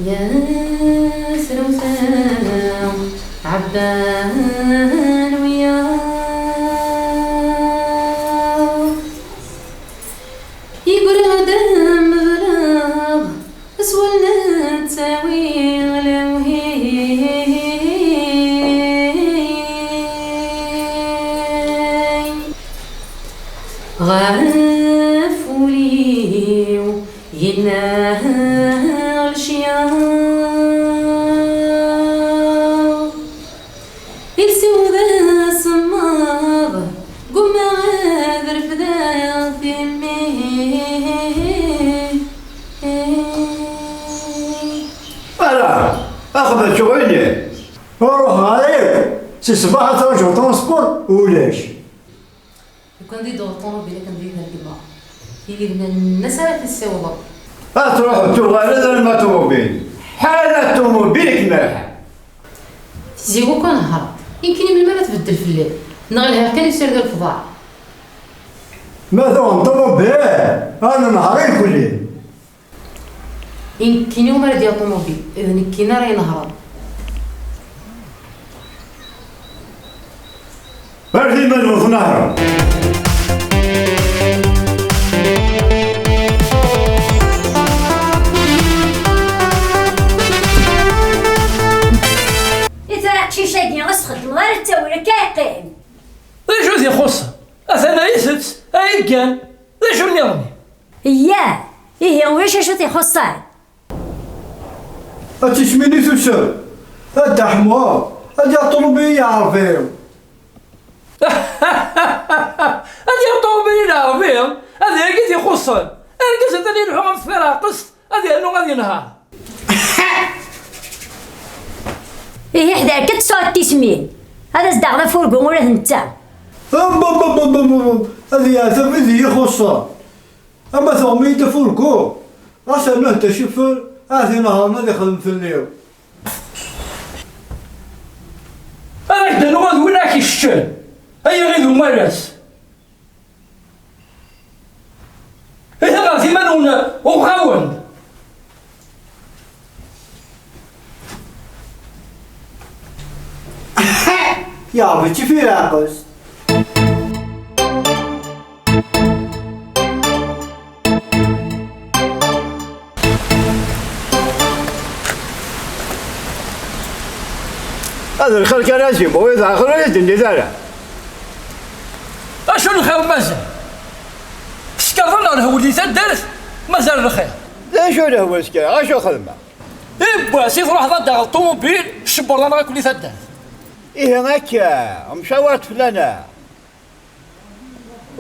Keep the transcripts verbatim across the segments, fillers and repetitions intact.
Yasrewta ɛebban wiyaḍ, yeggri-d am belaɣ, s wul nettawi lewhi. Ɣef wul-iw yenna lecyaḍ, iles-iw d asemmaḍ, gummaɣ ad refdeɣ timmi. Ara, axxam ad ččuɣ ini. Ur ruḥeɣ ara yakk. Si ṣṣbeḥ ad traǧuɣ transport, ulac. Lukan di d-tuɣeḍ ṭumubil akken di d-regmeɣ, tili bnan-nnes ara tessiwḍeḍ. Ad truḥeḍ tuɣaleḍ arma ṭumubil. Ḥala ṭumubil i kem-irḥan. Tizi wakk ad nehreḍ. Inkini melmi ara tbeddel fell-i? Neɣ lhiɣ kan usirdu lefḍaɛ. Ma tuɣem ṭumubil, ad nenheṛ irkelli. I nekkini umi ara d-yaɣ ṭumubil, d nekkini ara inehṛen. Ar d iman-nwen tnehṛem. I tura aqcic-agi, ɣas txeddmeḍ ara ttawil akka yeqqim. D acu i t-ixuṣṣen? Atan a itett, a yeggan. D acu nniḍen? Iyya, ihi ulac acu t-ixuṣṣen. Ad tismini tusem. A Dda Ḥemmu, ad yaɣ ṭumubil i Ɛerbi. Ad yaɣ ṭumubil i Ɛerbi? Ad yagi t-ixuṣṣen. Argaz atan ileḥḥu am tfiraɣtest, ad yernu ad yenheṛ. Ihi ḥder kan tesɛuḍ tismin. Ad as-d-aɣeḍ afurgu ula d netta. Ab, ab, ab, ab, ab, ab. Ad yeɛtab i d-iyi-ixuṣṣen. Ama tuɣem-iyi-d afurgu, ɣas rnu-d aciffer, ahat inehṛen ad ixdem fell-i. Ad ak-d-nuɣal d win ara k-iseččen, ay iɣid umalas. Ihi ɣer iman-nwen uɣeɣ-awen. Yeɛreḍ-itt i firaɣ-is. Ad lxir kan a Zimu, i d axir ur yi-d-tenniḍ ara. Acu lxir mazal? Tsekreḍ neɣ lehwel di taddart? Mazal lxir. D acu lehwel sekreɣ, acu xedmeɣ? Iwwas, i truḥeḍ ad d-taɣeḍ ṭumubil, tcewwreḍ-aneɣ akk di taddart. Ihi akka, mcawart fell-aneɣ.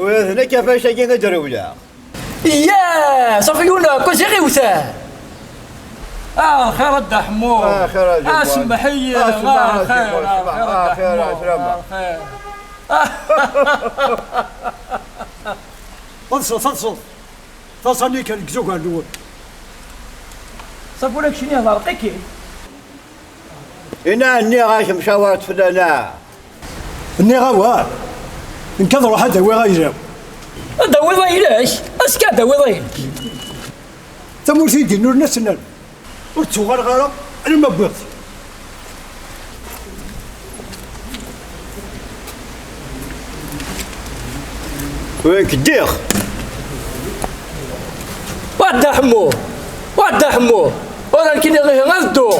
Ula d nekk ɣef wacu-agi i d-rewleɣ. Iyya, ṣafi yiwen uɛekkaz i ɣ-iwtan. Ah, xir a Dda Ḥemmu. Ah, xir a Dda Ḥemmu. Ah, semmeḥ-iyi. Ah, semmeḥ, ah, xir, semmeḥ, ah, xir a Dda Ḥemmu. Ah, xir, ah, xir. Ḍset, ḍset. Taẓ-nni kan deg izugar-nwen. Ṣafi ula d keččini hḍer, qiki. Ina nniɣ-ak mcawart fell-aneɣ. Nniɣ awal. Nekk ad ruḥ ad awiɣ ayla-w. Ad d-tawiḍ ayla-k? Azekka ad d-tawiḍ ayla-k. Tamurt i d-inuren asennan. Ur ttuɣaleɣ ara alamma wwiɣ-t. Nekk ddiɣ. Wa Dda Ḥemmu! Wa Dda Ḥemmu! Ula nekkini ihi ad dduɣ.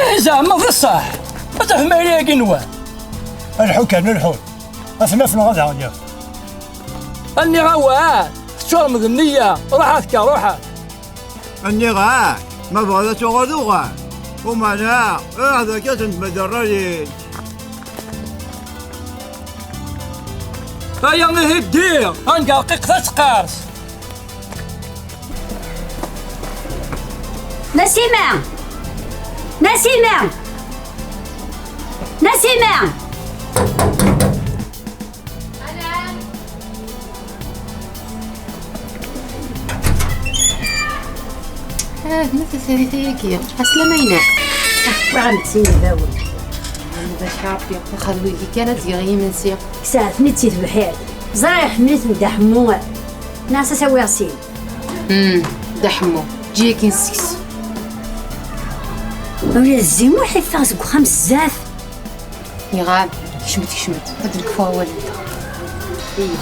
Ihi zeɛma d ṣṣeḥ? Ad tafem ayla-agi-nwen? Lḥu kan, lḥu. Ad ten-afneɣ ad aɣen-yaf. Nniɣ awal, teččurem d nniya, ruḥat kan, ruḥat. Nniɣ-ak, ma bɣiḍ ad tuɣaleḍ uɣal. Umana, iruḥ d akka tendem ad rray-ik. Aya ihi ddiɣ, anga rqiqet ad teqqers. Nasima! Nasima! Nasima! Ah, ma tasarit ayagi, aslama-ina. Ah, waɣ-d sin ibawen. Bac Ṛebbi, ixdem-iyi kan ad d-geɣ imensi. Saɛet-nni d tidebḥirt. Ẓriɣ iḥemmel-iten Dda Ḥemmu. Neɣ s as-awiɣ sin. Hmm, Dda Ḥemmu, ǧǧi-yak-in seks. Ula d Zimuḥ iffeɣ seg uxxam s zzaf. Iɣab, kecmet, kecmet, ad d-nekfu awal-nteɣ. Iya.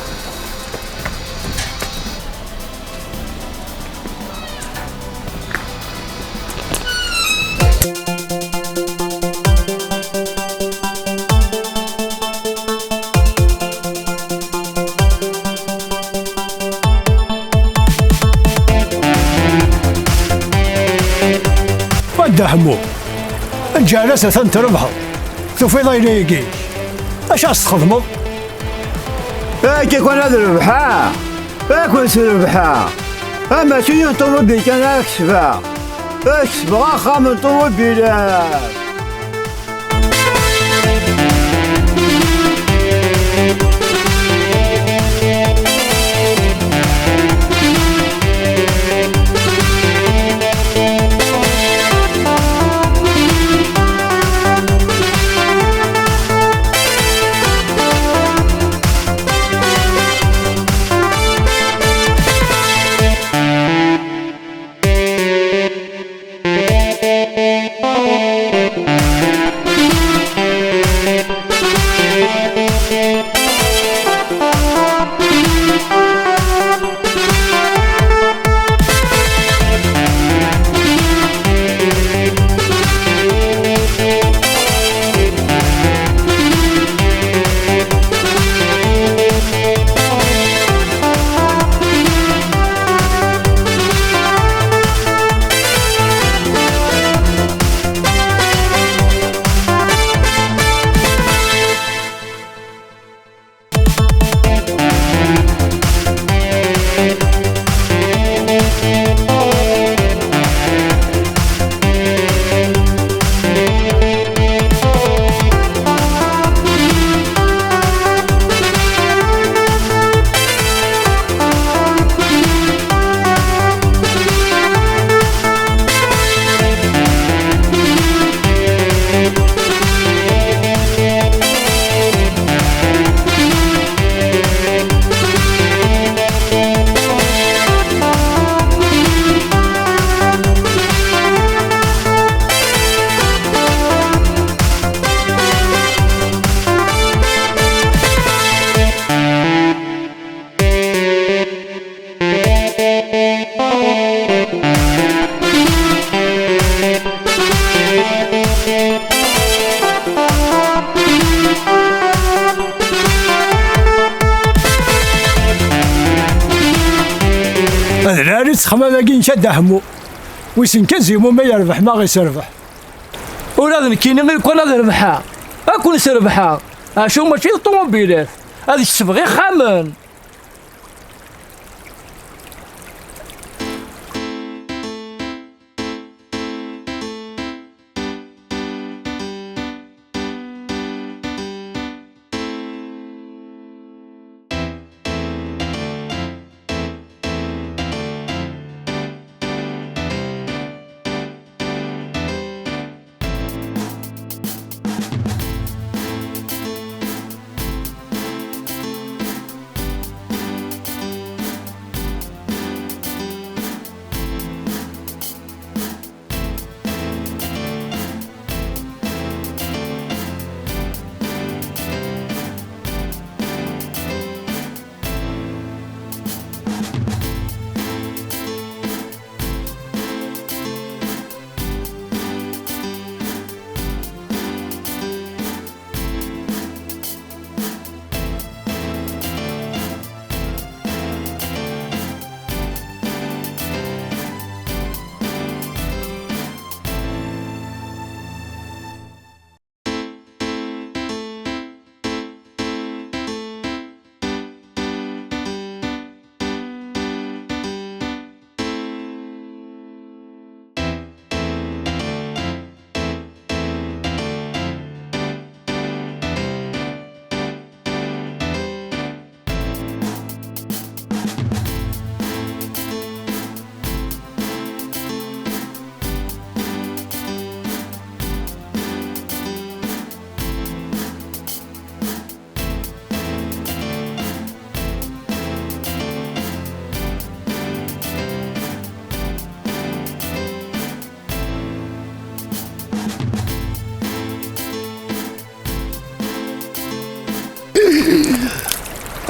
Wadda Ḥemmu, lǧaras atan trebḥeḍ, tufiḍ ayla-agi, acu ad s-txedmeḍ? Akka kan ad rebḥeɣ, ad ken-srebḥeɣ. Ama mačči yiwen ṭumubil kan ara kesbeɣ, ad kesbeɣ axxam n ṭumubilat. D lɛali ttexmam-agi-inek a Dda Ḥemmu. Wissen kan Zimu ma yerbeḥ ma ɣ-iserbeḥ. Ula d nekkini i lukan ad rebḥeɣ, ad ken-srebḥeɣ. Acu mačči d ṭumubilat, ad kesbeɣ ixxamen.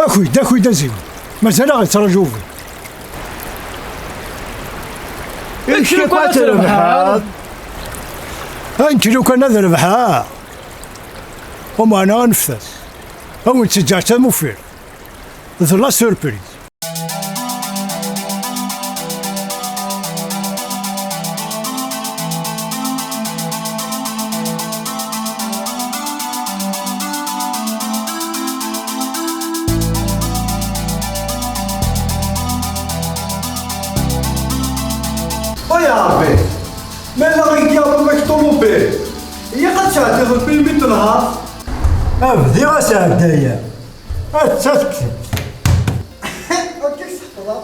Aki-d, aki-d a Zim. Mazal-aɣ yettraǧu ubrid. Amek lukan ad trebḥeḍ? Amek lukan ad rebḥeɣ? Umeɛna aneft-as. Ad wen-tt-ǧǧeɣ d tamuffirt. D la surprise. Ay Ṛebbi, ma yella igi am ṭumubil, ilaq ad tɛeddiḍ lpilmi n tenhart. A bdiɣ asɛeddayen. Atta tekcem. Akka i s-ḥefḍeɣ.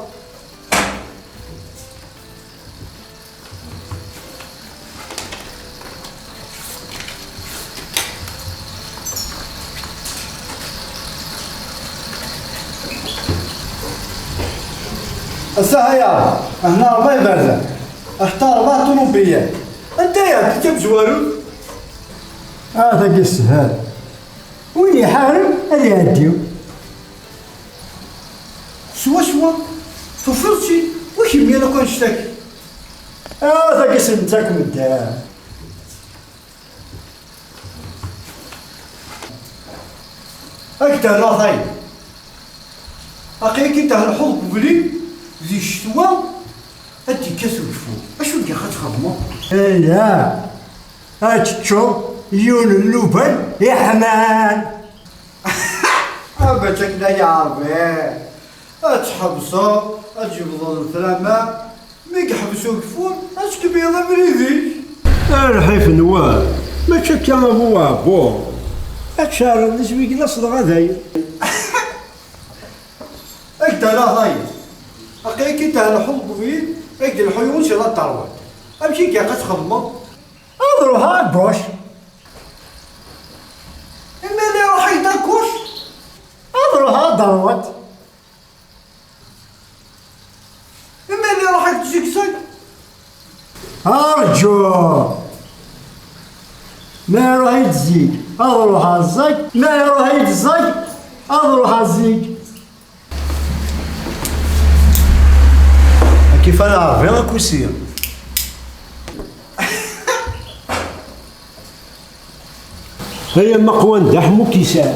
Ass-a haya, hna ṛebɛa iberdan, ḥetta ṛebɛa ṭumubilat. Anta i iɛeddi d tamezwarut? Ah, tagi teshel. Win iḥaren ad iɛeddi. Swaswa. Tufiḍ-tt-id. Wi k-yemlan akk annect-agi? Ah, tagi s nettak medden. Ad k-d-rreɣ tayeḍ. Aql-ik ad thelḥuḍ deg ubrid di ccetwa, ad d-yekkat ugeffur. Acu deg ad txedmeḍ? Aya, ad teččeḍ yiwen n luban iḥman. Ah, mačči akken ay Ṛebbi. Ad tḥebseḍ, ad tjebdeḍ leframa, mi yeḥbes ugeffur, ad tkemmleḍ abrid-ik. A lḥif n wa, mačči akka a bu uɛebbuḍ. Ad tceɛleḍ isem-ik d aseḍɣa dayen. Ad k-d-rreɣ tayeḍ. Aql-ik ad thelḥuḍ deg ubrid, ad k-d-telḥu yiwen si la droite. Amek i ilaq ad txedmeḍ? Ad ruḥeɣ à gauche. Imi ad iruḥ-ak-d à gauche, ad ruḥeɣ à droite. Imi ad iruḥ-ak-d zigzag. Arǧu! Ma iruḥ-iyi-d zik, ad ruḥeɣ zik. Ma iruḥ-iyi-d zik, ad ruḥeɣ zik. Akif a Lɛerbi akusi. Ay amaqwa n Dda Ḥemmu Kisa.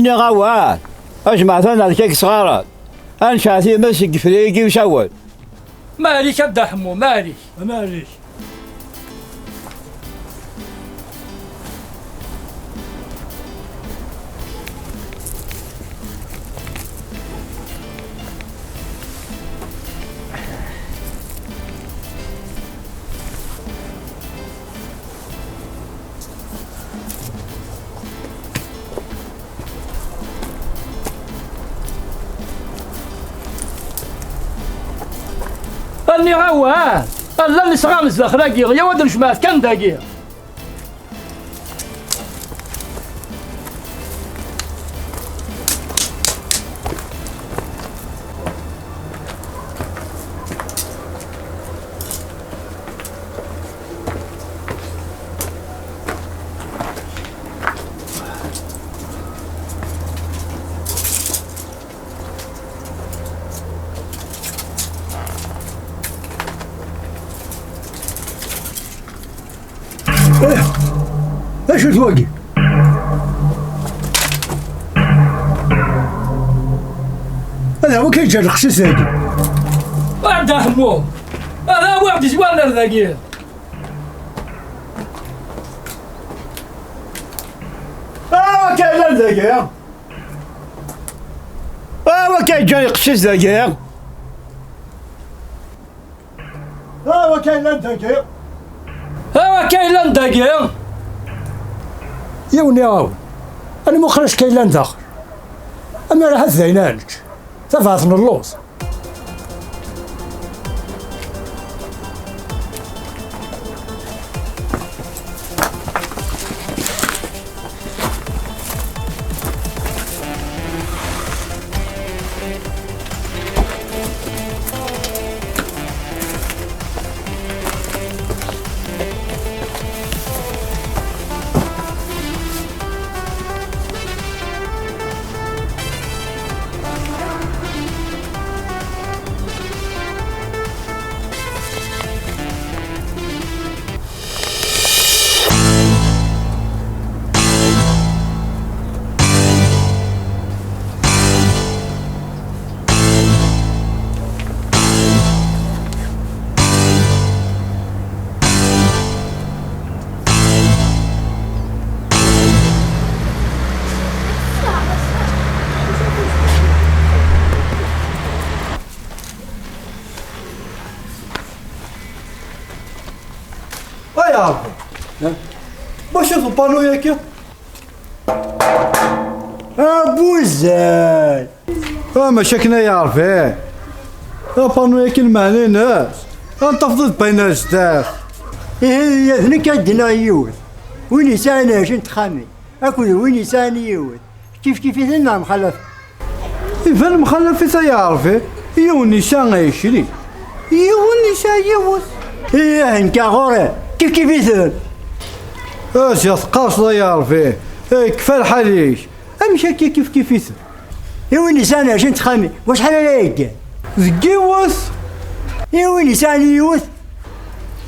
Nniɣ-awen, a jmaɛt, ad nerkak sɣaṛen, ad necɛel times deg yifri-agi ucawen. Maɛlik a Dda Ḥemmu, maɛlik. Maɛlik. Nniɣ-awen, llan isɣaren zdaxel-agi, yaw ad nejmeɛ kan dagi. Eh, d acu-t wagi? Ad awi-k yeǧǧa leqcic dagi. A Dda Ḥemmu, ad awiɣ-d izwaren ar dagi. Ah, wakka yellan dagi. Ah, wakka yeǧǧa leqcic dagi. Ah, wakka yellan dagi. Ah, wakka yellan dagi. Yiwen iɣaw. Ani muqel acu yellan daxel. Amir ahat d ayen ad nečč. Tabaɛt n lluẓ. Mačči d upanu-yagi? Abuzay! Ah, mačči akken ay yeɛref, eh. Apanu-yagi lmeɛna-ines, ad tafeḍ d bayen ar zdat. Ihi, d nekk ad d-iniɣ yiwet. Win yesɛan ɛecrin n texxamin, akked win yesɛan yiwet, kif kif-iten neɣ mxalafen? Iban mxalafit ay aɛerbi, yiwen yesɛa ɛecrin, yiwen yesɛa yiwet. Ih, nekk ɣur-i kif kif-iten. Ah, ziɣ teqqareḍ ay aɛerbi, eh, kfa lḥal-ik. Amek akka kif kif-iten? I win yesɛan ɛecrin n texxamin, wacḥal ara yeggan? Deg yiwet. I win yesɛan yiwet?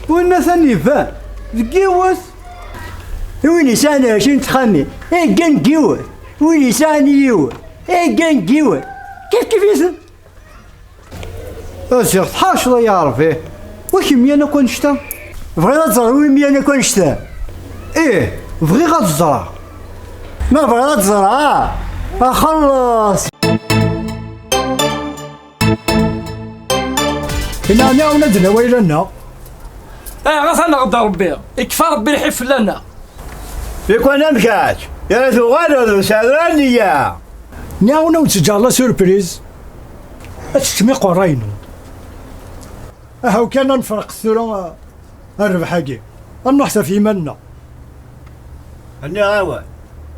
Winna atan iban, deg yiwet. I win yesɛan ɛecrin n texxamin, yeggan deg yiwet. Win yesɛan yiwet, yeggan deg yiwet. Kif kif-iten. A ziɣ tḥaceḍ ay aɛerbi. Wa kem-yan akk annect-a? Bɣiɣ ad ẓreɣ wi m-yan akk annect-a. Ih, bɣiɣ ad ẓreɣ. Ma bɣiɣ ad ẓreɣ, axelleṣ. Inna, ɛni ad d-nawi ayla-nneɣ? Ayɣer ad aɣ-d-Rebbi? Ikfa Rebbi lḥif fell-aneɣ. Lukan am kečč, ara tuɣaleḍ ur tesɛiḍ ara nniya. Nniɣ-awen ad wen-ǧǧeɣ la surprise. Ad teččem iqerray-nwen. Ahaw kan ad nefreq tura, a, rrbeḥ-agi. Ad nruḥ ɣef yiman-nneɣ. Nniɣ-awen,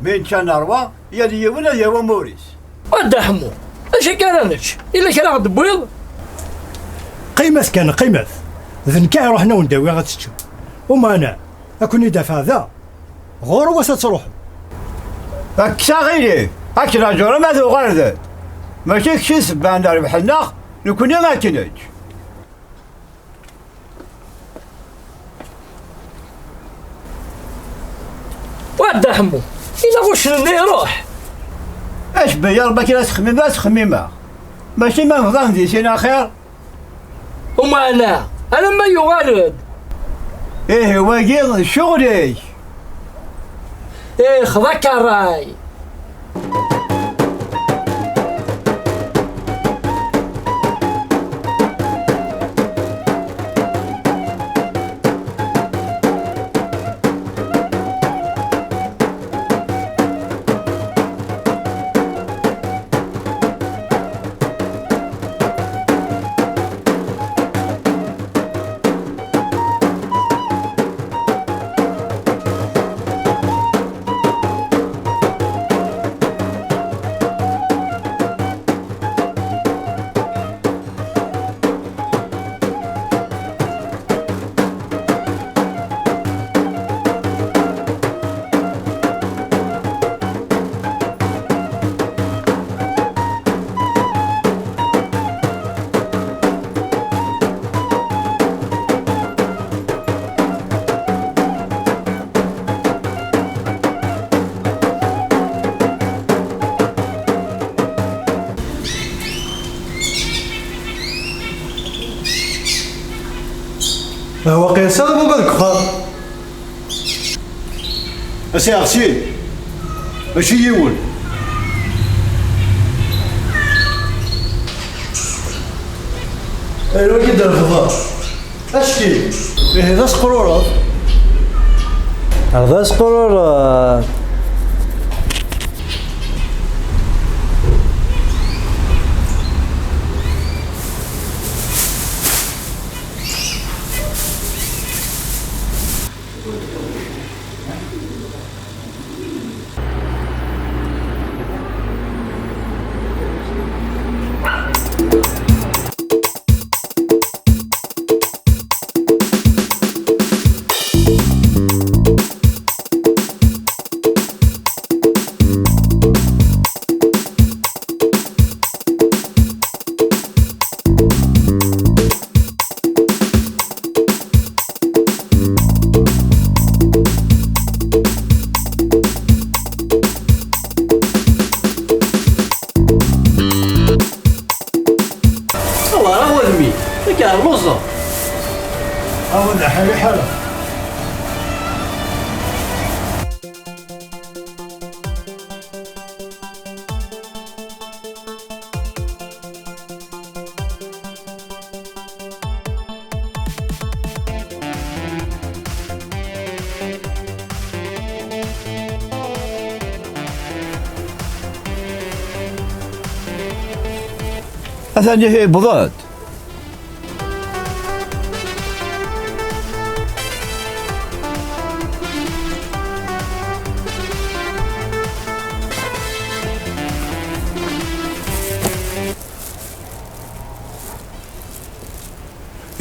mi nečča nerwa, yal yiwen ad yawi amur-is. A Dda Ḥemmu, acu akka ara nečč? Yella kra aɣ-d-tewwiḍ? Qqimet kan, qqimet. D nekk ara iruḥen ad wen-d-awiɣ ad teččem. Umeɛna, ad ken-id-afeɣ da. Ɣur-was ad truḥem. Kkes aɣilif, ad k-raǧuɣ ma tuɣaleḍ-d. Mačči kečč i d ssebba n rrbeḥ-nneɣ, nekkni ad k-neǧǧ. Wa Dda Ḥemmu, ila ɣuccen-nni iruḥ. Acebbi ya Rebbi akken ad txemmimeḍ, ad txemmimeɣ. Mačči ma nefḍan di sin axir. Umeɛna, alamma yuɣal-d. Ihi wagi d ccɣel-ik. Ih, xḍa-k ṛṛay. Ahwa qiyas ara baba deg uxxam. A si Ɛeqsil, mačči yiwen. Aywa i d-refdeɣ. Acki. Ihi d asqrured. D asqrured. Atan ihi yewweḍ-d.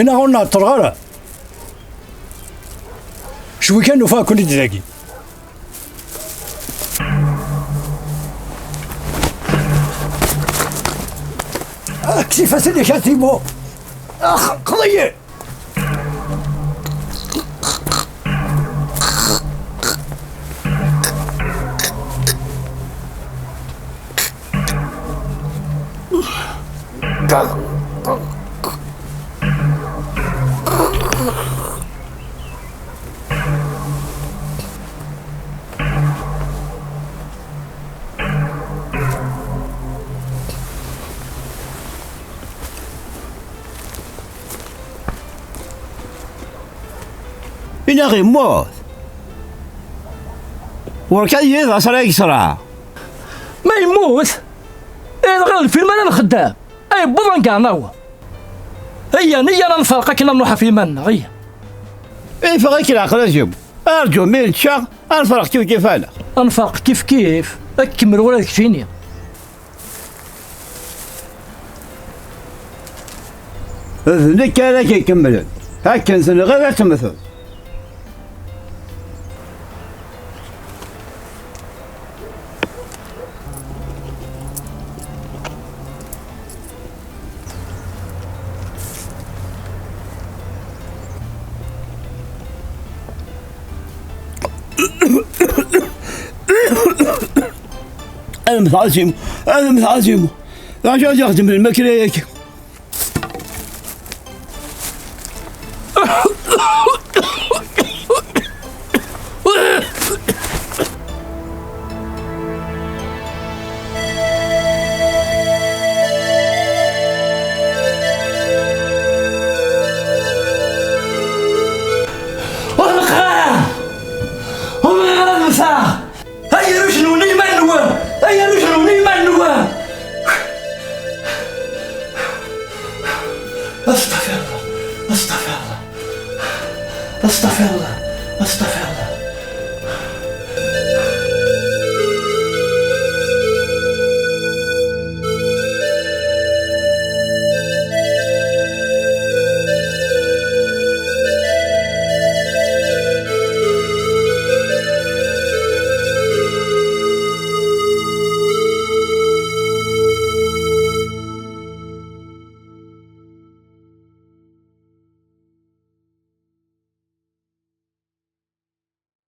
Inaɣ ur nɛeṭṭel ara. Cwi kan nufa-ken-id dagi. Kkes ifassen-ik a Timo! Ax, qḍiy! Inaɣ yemmut. Werka yid ɣas ara yeṣreɛ. Ma yemmut? Ihi dɣa d lfilm ara nxeddem. Ay, wweḍ anga nawa. Iyya, iyya, ad nferq akken ad nruḥ ɣef yiman-nneɣ, iyya. Ifeɣ-ik leɛqel a Jim. Arǧu mi nečča, ad nferq kifkif-aneɣ. Ad nferq kifkif, ad tkemmel ula d keččini. D nekk ara k-ikemmlen. Akken tenɣiḍ ad temmteḍ. Ad mteɣ a Jim, ad mteɣ a Jim. D acu ad ixdem lmakla-agi? Ur neqqar ara! Ur bɣiɣ ara ad mmteɣ! Ay aruj-nwen i yiman-nwen! Ay aruj-nwen i yiman-nwen! Astaɣfirullah! Astaɣfirullah! Astaɣfirullah! Astaɣfirullah!